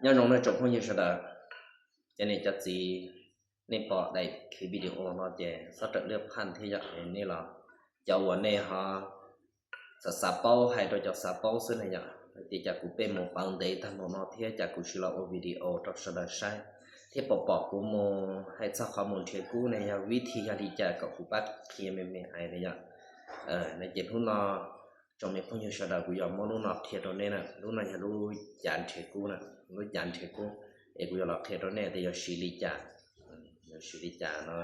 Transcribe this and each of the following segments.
Nyob zoo nej tsoom phooj ywg sawv daws, cov niam cov txiv, nej pom daim khiv video no ces xob rawm liab phaj thiab yom, nej los cov uas nej ho xav xav paub hais rau cov xav paub xwb na yom, tias cas kuv pheej mus pawv ntev tag npaum no thiab cas kuv tsis los ua video rau sawv daws saib, thiab pom pom kuv mus hais txog qhov mus nrhiav kub ne yog vib thib yog li cas kom kuv pab qhia me me ais na yom. No ces hnub no tsoom me phooj ywg sawv daws kuv yog muab lub no qhia rau nej na, lub no yog lub cav nrhiav kub na, lub cav nrhiav kub, es kuv yog los qhia rau nej tias yog siv li cas, yog siv li cas no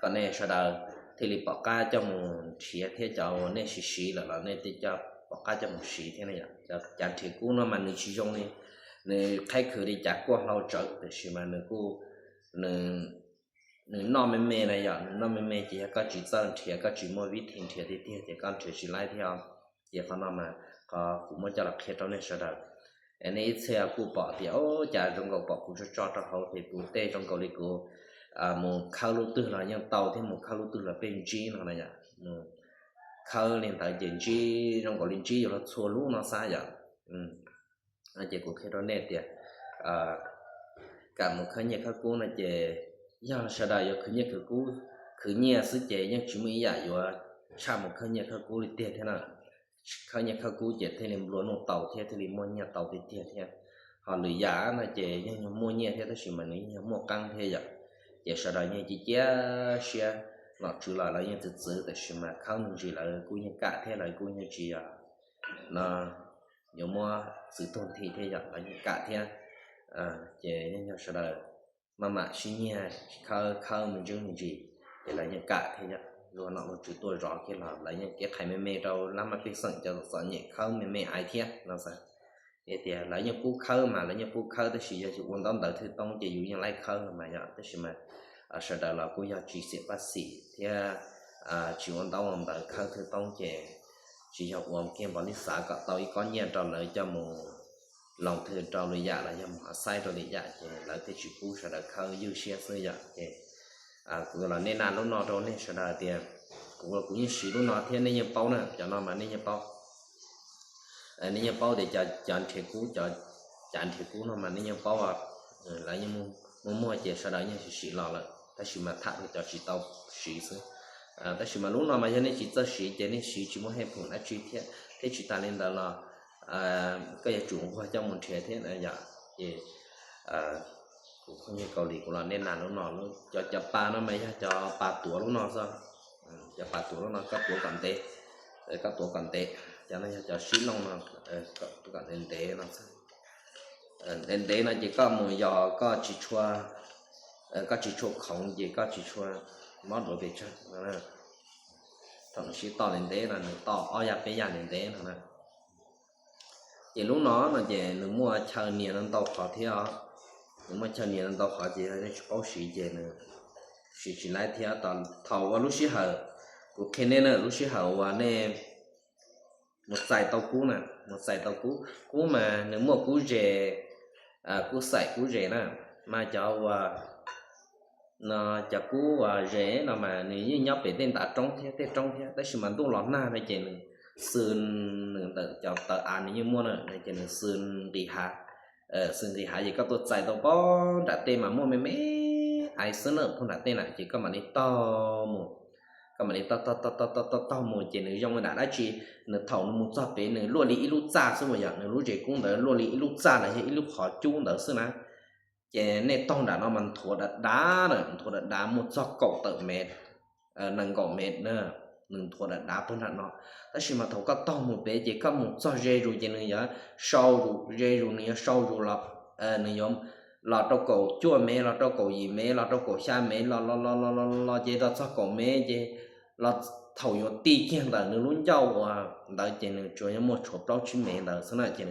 kom nej sawv daws thiaj li pom qab coj mus nrhiav thiab cov uas nej siv siv lawm los nej thiaj coj pom qab coj mus siv thiab na yom. Cov cav nrhiav kub no mas nws tsis zoo li, nws qhaib khwv li cav kuaj hlau tsawv tiam sis mas nws kuj, nws noj me me na yom, nws noj me me ces yog koj tsis txawj nrhiav, koj tsis muaj vib thib nrhiav tiag tiag ces koj nrhiav tsis laib thiab os. Ces qhov no mas qhov kuv muab coj los qhia rau nej sawv daws. Nej ib txhia kuj pom tias o cas zoo nkaus pom kuv tso tso rau hauv Facebook tej zoo nkaus li kuv mus khawb lub twg los yeej tau thiab mus khawb lub twg los pheej ntsib no na yom. Mus khawb li ntawd ces ntsib zoo nkaus li ntsib yuav luag txhua lub no xwb yom. Ces kuv qhia rau nej tias kam mus khawb nyiaj khawb kub no ces yog sawv daws yuav khwv nyiaj khwv kub, khwv nyiaj xwb ces yeej tsis muaj ib yam yuav tshaj mus khawb nyiaj khawb kub li tiag thiab na. Khawb nyiaj khawb kub ces thiaj li nplua nuj tau thiab thiaj li muaj nyiaj tau tiag tiag thiab. Ho lwm yam no ces yeej yog muaj nyiaj thiab tab sis mas nws yeej yog muaj qeeb thiab yom. Ces sawv daws yeej cia cia siab, nom tswv los lawv yeej txwv txwv tab sis mas khawb me ntsis lawv kuj yeej kam thiab lawv kuj yeej tsis yog no yuav muab txwv tuag nthi thiab yom, lawv yeej kam thiab. Ces yeej yog sawv daws maj mam sib nyiag khawb khawb me ntsis me ntsis, ces lawv yeej kam thiab yom. Luag nom luag tswv tuaj zov kiag los lawv yeej kev qhais me me rau lab maj pej xeem cov txom nyem khawb me me ais thiab no xwb. Tias lawv yeej pub khawb mas lawv yeej pub khawb tab sis yog yus ua ntaub ntawv thwj toob ces yus yeej laib khawb los mas yom, tab sis mas sawv daws los kuj yog tsis xiam paj xim thiab tsis ua ntaub ua ntawv khawb thwj toob ces tsis yog ua kiag npaum li xav kom tau ib kob nyiaj rau lawv coj mus loos thwm rau lwm yam los yog mus hov xaib rau lwm yam ces lawv thiaj tsis pub sawv daws khawb ywj siab xwb yom. Ces kuv los nej naj lub no rau nej sawv daws tias kuv los kuv yeej siv lub no thiab nej yeej paub na, cov no mas nej yeej paub. Nej yeej paub tias cov nrhiav kub, cov cav nrhiav kub no mas nej yeej paub, lawv yeej muaj muag ces sawv daws yeej siv siv los lawm tab sis mas tham rau cov tsis tau siv xwb. Tab sis mas lub no mas yog nej tsis txawj siv ces nej siv tsis muaj hej phum dab tsi thiab, thiab tsis tas li ntawd los koj yuav tsum nquag coj mus nrhiav thiab na yom. Ces kuv phooj ywg Kaus Lim kuv los nej naj lub no, cov cov pas no mas yog cov pas tuav lub no xwb. Cov pas tuav lub no koj tuav kom ntev, koj tuav kom ntev. Cov no yog cov sib looj no, tuav kom ntev ntev no xwb. Ntev ntev no ces koj mus yos koj tsis tshua, koj tsis tshua khoov ces koj tsis tshua mob duav pes tsawg. Thaum nws sib toj ntev ntev no nws toj ob yaj peb yaj ntev ntev no na. Ces lub no no ces nws muaj chaw nias no ntau qhov thiab os. Nws muaj chaw nias no ntau qhov ces yog nej tsis paub siv ces nws siv tsis laib thiab. Thaum ua lub sij hawm, kuv qhia nej na, lub sij hawm uas nej mus txais tau kub na, mus txais tau kub, kub mas nws muaj kub zes, kub xaim kub zes na, mas cov uas no cov kub uas zes no mas nws yeej nyob pem tej ntav roob thiab tej roob thiab tab sis mas ntuj los nag no ces nws xws, nws ntawm cov tawv av nws yeej muaj na ces nws xws nqis hav, xws nqis hav ces koj tuaj txais tau pog nram tej mas muaj me me ais xwb na, pog nram tej na ces koj mam li taug mus, koj mam li taug taug taug taug taug taug mus ces nws zoo li dab tsi, nws thaum nws mus txog pem nws luaj li ib lub txaj xwb mas yog nws lub zes kub ntawd luaj li ib lub txaj los yog ib lub qhov cub ntawd xwb na. Ces nej taug nram no mas nthuav dav dav na, nthuav dav dav muaj txog kaum tawm mev, nees nkaum mev na, nws nthuav dav dav pog nram no. Tab sis mas thaum koj taug mus pem ces koj mus txog ze zus ces nws yuav sau zus, ze zus nws yuav sau zus los, nws yuav los rau kaum cuaj mev, los rau kaum yim mev, los rau kaum xya mev, los los los los los los ces los txog kaum mev ces los thaum yuav ti kiag ntawm nws lub ncauj uas ntawd ces nws tsuas yuav muaj tshuav plaub tsib mev ntawd xwb na ces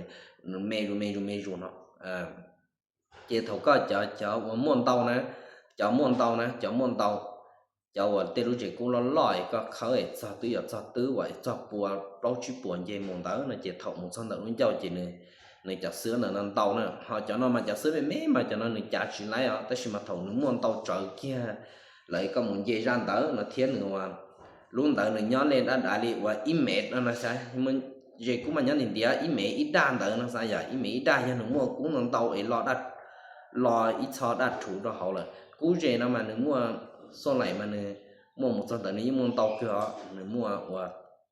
nws me zus me zus me zus no. Ces thaum koj cov, cov uas muaj ntau na, cov muaj ntau na, cov muaj ntau, cov uas tej lub zes kub loj loj es koj khawb es txog twb yuav txog twb uas txog pua plaub tsib puas nce mus ntawd no ces thaum mus txog ntawm lub ncauj ces nws, nws cov xwb ntawd no ntau na. Ho cov no mas cov xwb me me mas cov no nws cav tsis laib os, tab sis mas thaum nws muaj ntau tsawv kiag lawm koj mus nce zaj ntawd no thiab nws uas lub ntawd nws nyob lej dab dav li uas ib mev no no xav muaj ze kub mas nyob ntiav ntiav ib mev ib daj ntawd no xav yom, ib mev ib daj yog nws muaj kub ntau ntau es lo daj, lo ib txho daj rhuv rau hauv lawm. Kub ze no mas nws muaj, xuaj laim mas nws muaj mus txog ntawd nws yeej muaj ntau kawg os, nws muaj ua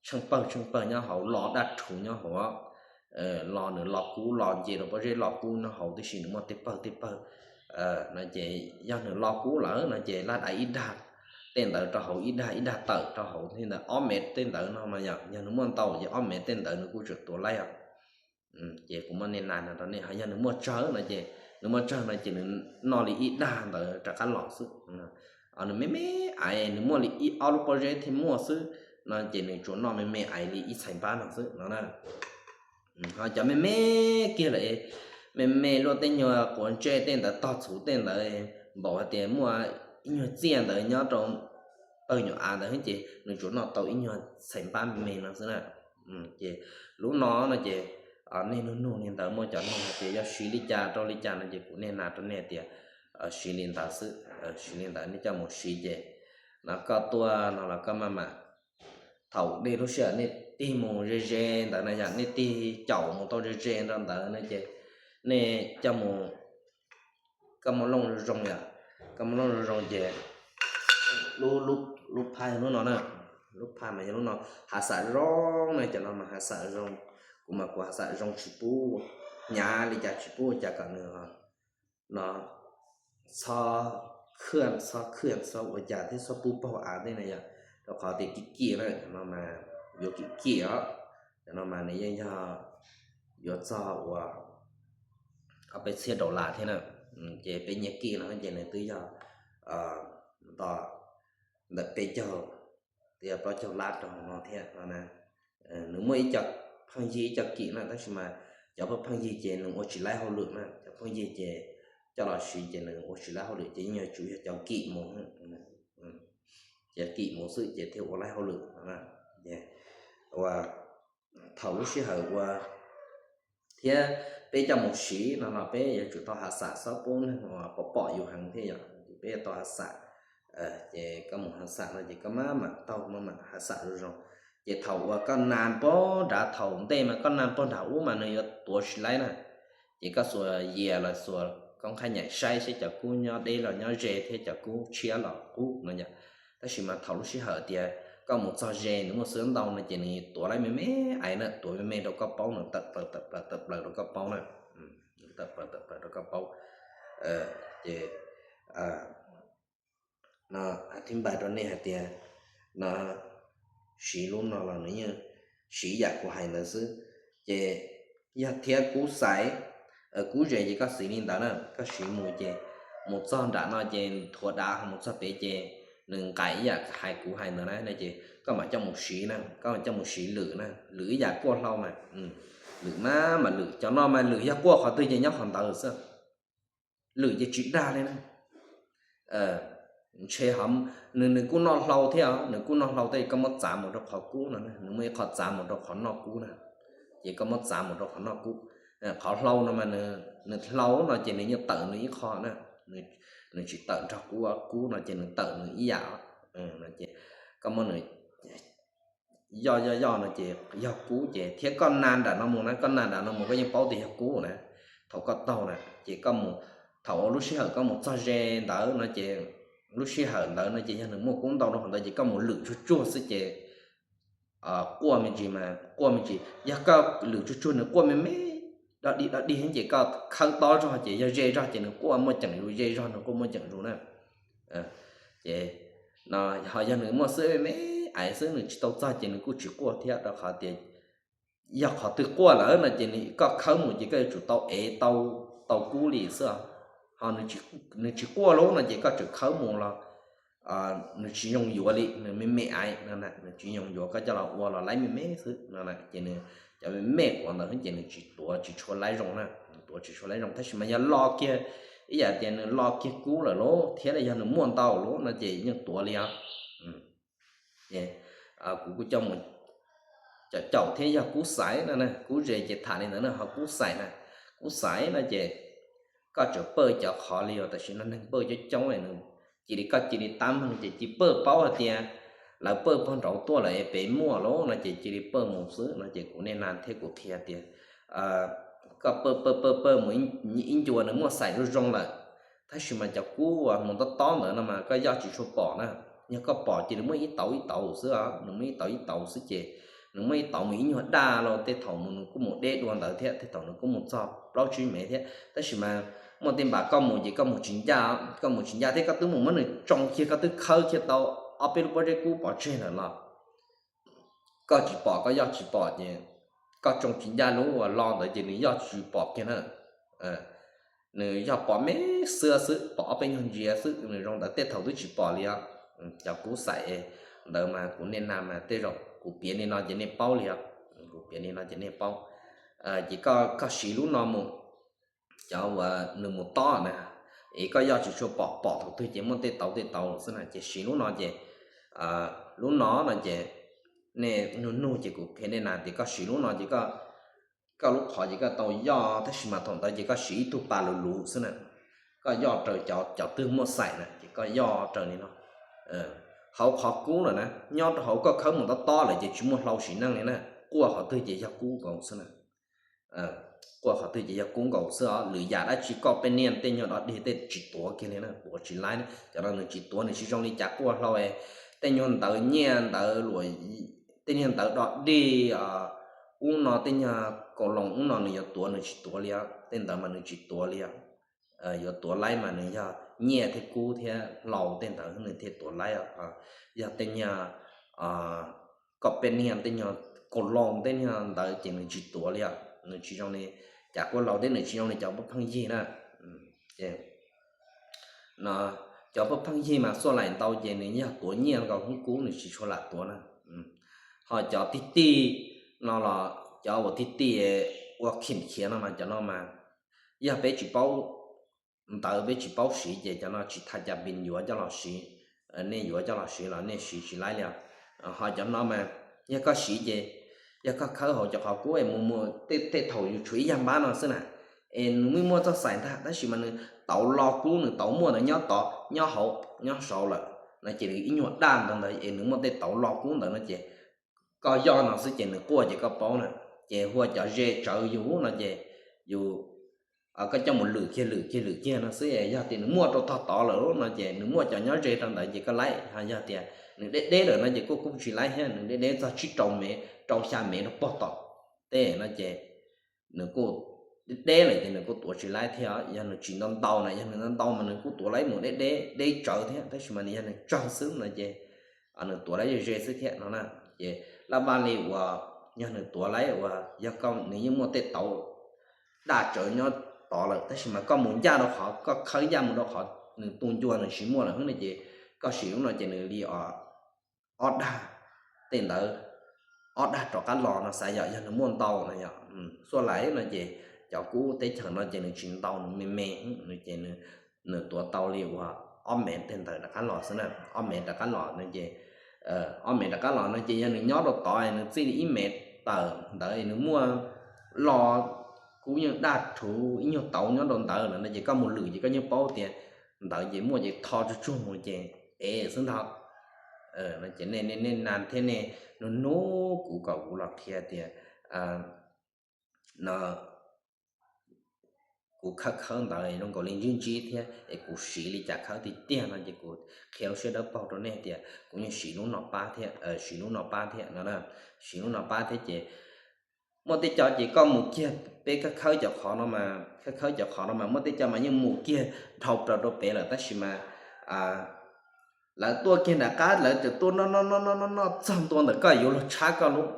tsheej pawg tsheej pawg nyob hauv, lo daj rhuv nyob hauv, lo nws lo kub, lo nce rau pob zeb lo kub nyob hauv tib si, nws muaj tej pawg tej pawg no ces yog nws lo kub lawm no ces laj dai ib daj tej ntawd rau hauv, ib daj ib daj tawm rau hauv thiab ntawd ob mev tej ntawd no mas yog, yog nws muaj ntau ces ob mev tej ntawd nws kuj tseem tuav laib os. Ces kuv muab nej nas no rau nej, ho yog nws muaj tsawg no ces, nws muaj tsawg no ces nws noj li ib daj ntawd rov qab los xwb. Nws me me aiv, nws muaj li ib ob lub pob zeb thiaj muaj xwb no ces nws tsuas noj me me aiv li ib txhais npab no xwb no na. Ho cov me me kiag lawm, me me luaj tej nyuag quav ntsej tej ntawd, tog txhuv tej ntawd, npaum hais tias muaj ib nyuag txiaj ntawd nyob rau pawg nyuam av ntawd ces nws tsuas noj tau ib nyuag txhais npab me me no xwb na. Ces lub no no ces nej nug nug li ntawd, muaj cov nug hais tias yog siv li cas rau li cas no ces kuv niaj nas rau nej tias siv li ntawd xwb, siv li ntawd nej coj mus siv ces no koj tuaj no los koj maj mam, thaum nej lub sij hawm nej tig mus ze ze ntawd na yom, nej tig caum mus tau ze ze rau ntawd no ces nej coj mus, koj muab looj zoo zoo yom, koj muab looj zoo zoo ces lub, lub phaj yog lub no na, lub phaj mas yog lub no, hav xam zoo na, cov no mas hav xam zoo, kuv mas kuv hav xam zoo tsis pub hnyav li cas, tsis pub ua cas kom nws no txhob khwj, txhob khwj txhob ua cas thiab txhob pub paug av tej na yom, rau qhov tias kim kim na, cov no mas yuav kim kim os, cov no mas nws yeej yog yuav txog ua ob peb txhiab dollar thiab na, ces peb nyiaj kim no ces nws twb yog nto ntawm peb caug, twb yog plaub caug lab rau hauv no thiab no na. Nws muaj ib co pheej yig ib co kim na, tab sis mas cov pheej yig ces nws ua tsis laib hauj lwm na, cov pheej yig ces coj los siv ces nws ua tsis laib hauj lwm ces yeej yuav tsum yog cov kim mus, cov kim mus xwb ces thiaj ua laib hauj lwm no. Ua thaum lub sij hawm ua thiab peb coj mus siv no los peb yuav tsum tau hav xam, txhob pub neeg uas pom pom yus heev thiab yom, ces peb yuav tau hav xam. Ces koj mus hav xam no ces koj maj mam taug maj mam hav xam zoo zoo. Ces thaum uas koj nas pog nrad, thaum ntej mas koj nas pog nrad ub mas nws yuav tuav tsis laib na. Ces koj xuas yias los xuas koob qhaib nyaim saib seb cov kub nyob deb los nyob ze thiab cov kub tshiab los qub no yom. Tab sis mas thaum lub sij hawm tias koj mus txog ze nws muaj xwb ntau no ces nws tuav laib me me aiv na, tuav me me rau koj paub, nws tawm plaws tawm plaws tawm plaws rau koj paub na. Tawm plaws tawm plaws rau koj paub. Ces no, thib npaj rau nej hais tias no, siv lub no los nws yeej siv yam kuv hais ntawd xwb. Ces yog thiab kub xais, kub ze ces koj siv li ntawd na, koj siv mus ces mus txog nram no ces thuav dav, ho mus txog pem ces nws nqaim ib yam hais kuv hais ntawd na, ces koj mam coj mus siv na, koj mam coj mus siv lwm na, lwm ib yam kuaj hlau mas, lwm mas mas lwm, cov no mas lwm yog kuaj qhov twg ces nyob qhov ntawd xwb. Lwm ces tsis dag li na. Ntshe nws, nws kuj noj hlau thiab, nws kuj noj hlau thiab, koj muab txav mus rau qhov kub no, nws muaj ib qho txav mus rau qhov noj kub na, ces koj muab txav mus rau qhov noj kub. Qhov hlau no mas nws hlau no ces nws yeej tawm nws ib qho na, nws tsis tawm nrog kub, kub no ces nws tawm nws ib yam. Ces koj muab nws yoj yoj yoj no ces yog kub ces thiab koj na nram no mus na, koj na nram no mus koj yeej paub tias yog kub na. Thaum koj taug na ces koj mus, thaum lub sij hawm koj mus txog ze ntawd no ces, lub sij hawm ntawd no ces yog nws muaj kub ntau rau qhov ntawd ces koj mus lwm tsuag tsuag xwb ces quaj me ntsis mas quaj me ntsis. Yog koj lwm tsuag tsuag nws quaj me me, do dig do dig ces koj khawb tob zog ces yog ze zog ces nws quaj muaj ceem zus, ze zog nws quaj muaj ceem zus na. Ces no ho yog nws muaj xwb me me aiv xwb nws tsis tau txog ces nws kuj tsis quaj thiab, rau qhov tias yog qhov twg quaj lawm no ces koj khawb mus ces koj yuav tsum tau ev tau kub li xwb. Ho nws tsis quaj lawm no ces koj tseem khawb mus los nws tsis yoog yuav li, nws me me aiv no, nws tsis yoog yuav, koj coj los ua los laib me me xwb no ces nws, cov me me quav ntawd ces nws tsis tuav tsis tshua laib zoo na, tuav tsis tshua laib zoo. Tab sis mas yog lo kiag, ib yam tias nws lo kiag kub lawm lauj thiab yog nws muaj ntau lauj no ces yeej tuav li os. Kuv kuj coj mus caum caum thiab. Yog kub xais no, kub ze ces tham li ntawd na, ho kub xais na, kub xais no ces koj tseem pawj cov qhov li uas tam sim no neeg pawj coob coob, nws cia li, koj cia li tab meeg ces cia li pawj paub hais tias lawv pawj pog nraud tuaj lawm es pem muaj lawm no ces cia li pawj mus xwb no ces kuv niaj hnub thiab kuv qhia tias koj pawj pawj pawj pawj mus ib ncua nws muaj xaim zoo zoo lawm. Tab sis mas cov kub uas mus tob tob ntawd no mas koj yoj tsis tshua pom na. Yog koj pom ces nws muaj ib tauv ib tauv xwb os, nws muaj ib tauv ib tauv xwb ces nws muaj ib tauv mus ib nyuag daj los tej thaum mus nws kuj mus deb dua ntawd thiab, tej thaum nws kuj mus txog plaub tsib mev thiab. Tab sis mas muaj tej npam koj mus ces koj mus tsis ncaj, koj mus tsis ncaj thiab koj twb mus muab nws tsoo kiag, koj twb khawb kiag tau ob peb lub pob zeb kub pov tseg lawm los koj tsis pom, koj yoj tsis pom ces koj tsoo tsis ncaj lub uas lo ntawd ces nws yoj tsis pom kiag na. Nws yog pom me xwb xwb, pom ob peb nyuag ntsia xwb, nws zoo ntawd tej thaum twb tsis pom li os. Cov kub xaim ntawd mas kuv niaj hnub mas tej zaum kuv piav li no ces nej paub li os. Kuv piav li no ces nej paub. Ces koj siv lub no mus, cov uas nws mus tob na, es koj yoj tsis tshua pom, pom thaum twg ces muaj tej tauv tej tauv xwb na, ces siv lub no ces lub no no ces nej nug nug ces kuv qhia nej na tias koj siv lub no ces koj lub qhov ces koj tau yoj, tab sis mas thaum ntawd ces koj siv ib tug pas luv luv xwb na. Koj yoj raws cov twg muaj xaim na ces koj yoj raws li no. Hauv qhov kub lawm na, nyob rau hauv koj khawb mus tob tob lawm ces tsis muaj hlau sim neej li na, quaj qhov twg ces yog kub nkaus xwb na. Quaj qhov twg ces yog kub nkaus xwb os. Lwm yam dab tsi koj pej niag tej nyuag dog dig tej tsis tuav kiag li na, tuav tsis laib na. Cov no nws tsis tuav, nws tsis zoo li cas quaj hlau, tej nyuag ntawv nyiaj ntawv luam, tej nyuag ntawv dog dig, ub no tej nyuag kaus loos ub no nws yuav tuav, nws tsis tuav li os. Tej ntawd mas nws tsis tuav li os. Yuav tuav laib mas nws yog nyiaj thiab kub thiab hlau tej ntawd nws thiaj tuav laib os. Yog tej nyuag koj pej niag tej nyuag kaus loos tej nyuag ntawd ces nws tsis tuav li os. Nws tsis zoo li cas quaj hlau thiab nws tsis zoo li cov pheej yig na. No, cov pheej yig mas xuaj laim ntau ces nws yog tuav nyiaj nkaus hoob kub, nws tsis tshua lam tuav na. Ho cov tig tig no los cov uas tig tig ua khim khiav no mas cov no mas yog peb tsis paub ntawv, peb tsis paub siv ces cov no tsis tha cas pes yuav coj los siv. Nej yuav coj los siv los nej siv tsis laib li os. Ho cov no mas yog koj siv ces yog koj khawb hauv cov qhov kub es mus mus tej thaum yus tshuav ib yag npab no xwb na, es nws muaj muaj txoj xaim ntag tab sis mas nws tauv lo kub, nws tauv muaj ntawd nyob tod, nyob hauv nyob saud lawm no ces nws ib nyuag daj ntawd ntawd es nws muaj tej tauv lo kub ntawd no ces koj yoj no xwb ces nws quaj ces koj paub na. Ces hu ua cov ze tsawv yus no ces yus, koj coj mus lwm kiag lwm kiag lwm kiag no xwb, yog tias nws muaj rau tog tod lawm no ces nws muaj cov nyob ze rau ntawd ces koj laib, ho yog tias nws deb deb lawm no ces kuj kuj tsis laib thiab, nws deb deb txog tsib rau mev rau xya mev rau pog tom tej no ces nws kuj deb deb lawm ces nws kuj tuav tsis laib thiab. Yog nws tsis ntau ntau na, yog nws ntau ntau mas nws kuj tuav laib mus deb deb deb tsawv thiab, tab sis mas nws yog nws tsawg xwb no ces nws tuav laib ze ze xwb thiab no na. Ces laj vaj li uas yog nws tuav laib uas yog koj nws yeej muaj tej tauv daj tsawv nyob tod lawm tab sis mas koj mus ncaj rau qhov, koj khawb ncaj mus rau qhov nws tu ncua nws tsis muaj lawm xwb no ces koj siv lub no ces nws li ob dag tej ntawd, ob dag rov qab los no xav yom, yog nws muaj ntau no yom. Xuaj laim no ces cov kub teb chaws no ces nws tsis ntau, nws me me, nws ces nws tuav tau li uas ob mev tej ntawd rov qab los xwb na, ob mev rov qab los no ces ob mev rov qab los no ces yog nws nyob rau tod nws txij li ib mev tawm ntawd nws muaj lo kub yeej daj rhuv ib nyuag tauv nyob rau ntawd lawm no ces koj mus lwm ces koj yeej paub tias ntawd ces muaj ces tho tsuj tsuag mus ces ev xwb ntag. Ces nej nej nej na thiab nej nug nug kuv kom kuv los qhia tias no kuv khawb khawb ntawd zoo nkaus li ntsib ntsib thiab es kuv siv li cas khawb tiag tiag no ces kuv qhia lub siab dawb paug rau nej tias kuv yeej siv lub no pab thiab, siv lub no pab thiab no, siv lub no pab thiab ces muaj tej co ces koj mus kiag peb khawb khawb cov qhov no mas, khawb khawb cov qhov no mas muaj tej co mas yeej mus kiag dhau plaws rau pem lawm tab sis mas lawv tuaj kiag nram qab lawv tseem tuaj noj noj noj noj noj noj txog ntua ntawm koj yuav luag tshab koj lub,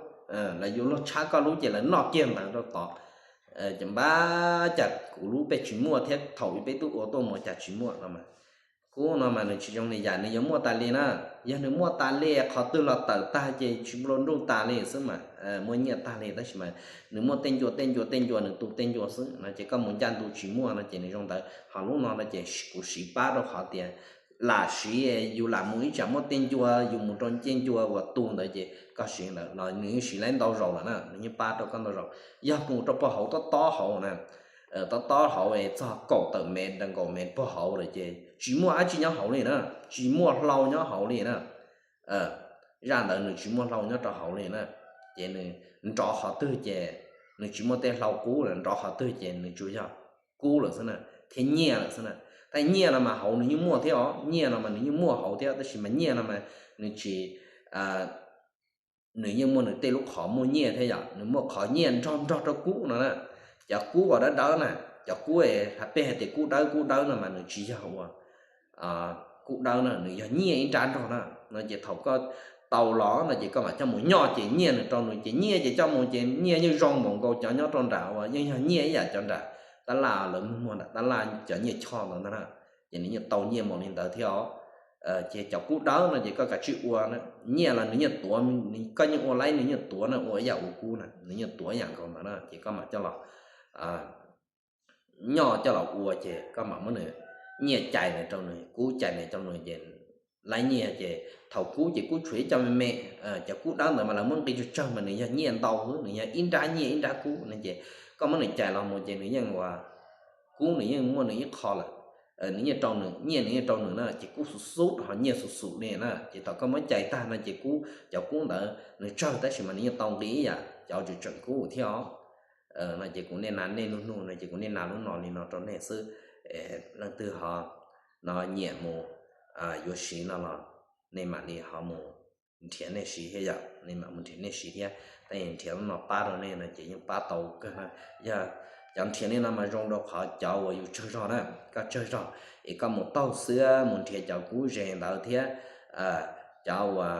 lawv yuav luag tshab koj lub ces lawv noj kiag ntawd rau tod. Ces npab cas kuv lub peb tsis muaj thiab thaum peb tub ua tuaj mus cas tsis muaj no mas. Kub no mas nws tsis zoo li yam nws yuav muaj tas li na. Yog nws muaj tas li qhov twg los tawm tag ces tsis nplua nruj tas li xwb mas, muaj nyiaj tag li tab sis mas nws muaj tej ncua tej ncua tej ncua nws tu tej ncua xwb no ces koj mus ncaj ntu tsis muaj no ces nws zoo ntawd. Ho lub no no ces kuv siv pab rau qhov tias lam siv yus lam mus ib tsam muaj tej ncua yus mus rau ncej ncua uas tu ntawd ces koj siv ntawd los nws yeej siv laib ntau zaus lawm na, nws yeej pab rau koj ntau zaus. Yog mus rau pog hauv tob tob hauv na, tob tob hauv es txog kaum tawm mev rau kaum mev pog hauv lawm ces tsis muaj dab tsi nyob hauv li na, tsis muaj hlau nyob hauv li na. zaj ntawd nws tsis muaj hlau nyob rau hauv li na. Ces nws nrov qhov twg ces nws tsis muaj tej hlau qub lawm, nrov qhov twg ces nws tsuas yog kub lawm xwb na, thiab nyiaj lawm xwb na. Tej nyiaj no mas hauv nws yeej muaj thiab os, nyiaj no mas nws yeej muaj hauv thiab, tab sis mas nyiaj no mas nws tsis nws yeej muaj nws tej lub qhov muaj nyiaj thiab yom, nws muaj qhov nyiaj nrog nrog rau kub no na. Cov kub uas dawb dawb na, cov kub peb hais tias kub dawb kub dawb no mas nws tsis yog ua kub dawb na, nws yog nyiaj ib nrab nrog na. No ces thaum koj tau los no ces koj mam coj mus nyoj ces nyiaj nws rau nws ces nyiaj ces coj mus ces nyiaj yeej zoo npaum nkaus cov nyob rau nram uas yeej yog nyiaj ib yam cov nram tab laj lawv muag muag nram tab laj cov nyiaj choj ntawd ntag na. Ces nws yeej tau nyiaj npaum li ntawd thiab os. Ces cov kub dawb no ces koj kav tsij ua, nyiaj los nws yeej tuav, koj yeej ua laib nws yeej tuav na, ua ib yam ua kub na nws yeej tuav ib yam nkaus ntawd na, ces koj mam coj los nyoj coj los ua ces koj mam muab nws nyiaj cais nws rau nws, kub cais nws rau nws ces laib nyiaj ces thaum kub ces kub tshuav ib co me me, cov kub dawb ntawd mas lawv muab nqi tsawg tsawg mas nws yog nyiaj ntau xwb, nws yog ib nrab nyiaj ib nrab kub no ces koj muab nws cais los mus ces nws yeej ua kub nws yeej muaj nws ib qho lawm. Nws yeej rau nws nyiaj, nws yeej rau nws na ces kub xub xub ho nyiaj xub xub li na, ces thaum koj muab cais tag no ces kub, cov kub ntawd nws tsawg tab sis mas nws yeej tau nqi ib yam cov tseem tseem kub thiab os. No ces kuv niaj nas nej nug nug no ces kuv niaj nas lub no li no rau nej xwb. Leej twg ho no nyiam mus yuav siv no los nej mam li ho mus nrhiav nej siv thiab yom, nej mam mus nrhiav nej siv thiab. Tab sis nrhiav lub no pab rau nej no ces yeej pab tau kawg na. Yog cov nrhiav li no mas zoo rau qhov cov uas yus tsawg zog na, koj tsawg zog es koj mus taug xwb mus nrhiav cov kub ze ntawd thiab cov uas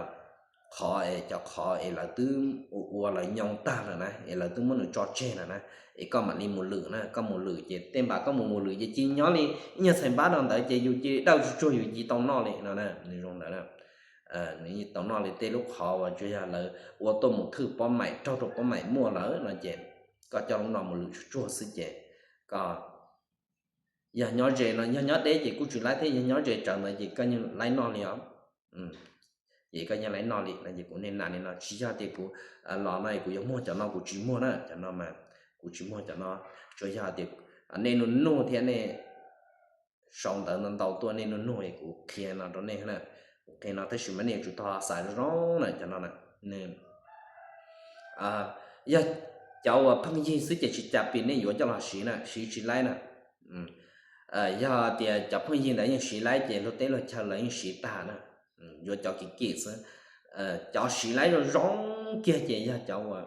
qhov es cov qhov es lawv twb ua ua lawv nyoo tag lawm na es lawv twb muab nws tso tseg lawm na, es koj mam li mus lwm na, koj mus lwm ces tej npam koj mus mus lwm ces cia nyob li ib nyuag txhais npab rau ntawd ces yus cia li dawj tsuag tsuag yus cia li tau noj li no na, nws zoo ntawd na. Nws tau noj li tej lub qhov uas tsuas yog lawv ua tuaj mus thwj pob maim raug rau pob maim muaj lawm no ces koj coj lub no mus lwm tsuag tsuag xwb ces koj yog nyob ze no, yog nyob deb ces kuj tsis laib thiab, yog nyob ze tsawv ntawd ces koj yeej laib noj li os. Ces koj yeej laib noj li no ces kuv niaj nas li no tsis yog tias kuv los no es kuv yuav muag cov no, kuv tsis muag na, cov no mas kuv tsis muag cov no. Tsuas yog tias nej nug nug thiab nej sau ntawv ntau ntau tuaj nej nug nug es kuv qhia no rau nej na. Kuv qhia no tab sis mas nej yuav tsum tau xav zoo zoo na, cov no na, nws yog cov uas pheej yig xwb ces tsis cas pes nej yuav coj los siv na, siv tsis laib na. Yog tias cov pheej yig ntawd yeej siv laib ces luag teb luag chaw lawv yeej siv tag na, yuav cov kim kim xwb. Cov siv laib zoo zoo kiag ces yog cov uas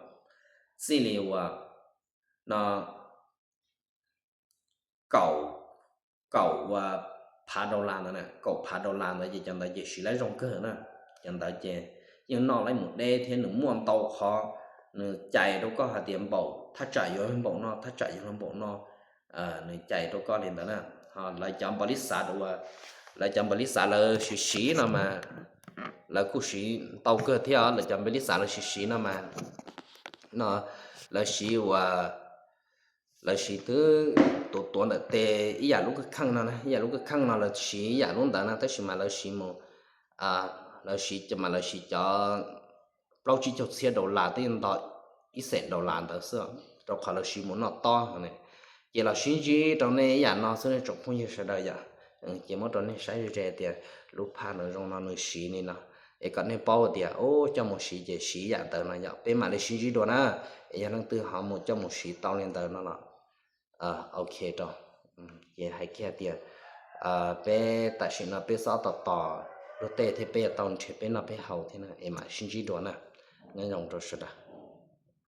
txij li uas no kaum, kaum uas phav dollar ntawd na, kaum phav dollar ntawd ces cov ntawd ces siv laib zoo kawg na. Cov ntawd ces yeej noj laib mus deb thiab nws muaj ntau qhov, nws cais rau koj hais tias npaum thaj tsam yuav npaum no, thaj tsam yuav npaum no, nws cais rau koj li ntawd na. Ho lawv cov npaum li xav uas, lawv cov npaum li xav lawv siv siv no mas lawv kuj siv ntau kawg thiab os. Lawv cov npaum li xav lawv siv siv no mas no lawv siv uas lawv siv twb tuav tuav ntawm tes ib yam lub kawg kheej no na, ib yam lub kawg kheej no lawv siv ib yam lub ntawd na, tab sis mas lawv siv mus, lawv siv mas lawv siv cov plaub tsib caug txhiab dollar twb yeej ntog ib xeem dollar ntawd xwb, rau qhov lawv siv mus noj tob no. Ces los sib ntsib rau nej ib yam no xwb nej tsoom phooj ywg sawv daws yom. Ces muab rau nej saib ze tias lub phaj ntawd zoo no nws siv li no, es kom nej paub tias coj mus siv ces siv yam ntawd no yom. Peb mam li sib ntsib dua na, es yog leej twg ho mus coj mus siv tau li ntawd no los ok rau. Ces hais kiag tias peb tam sim no peb xob tos tos luag tej thiab peb yuav tau nrhiav peb noj peb haus thiab na, es mam sib ntsib dua na. Nyob zoo rau sawv daws.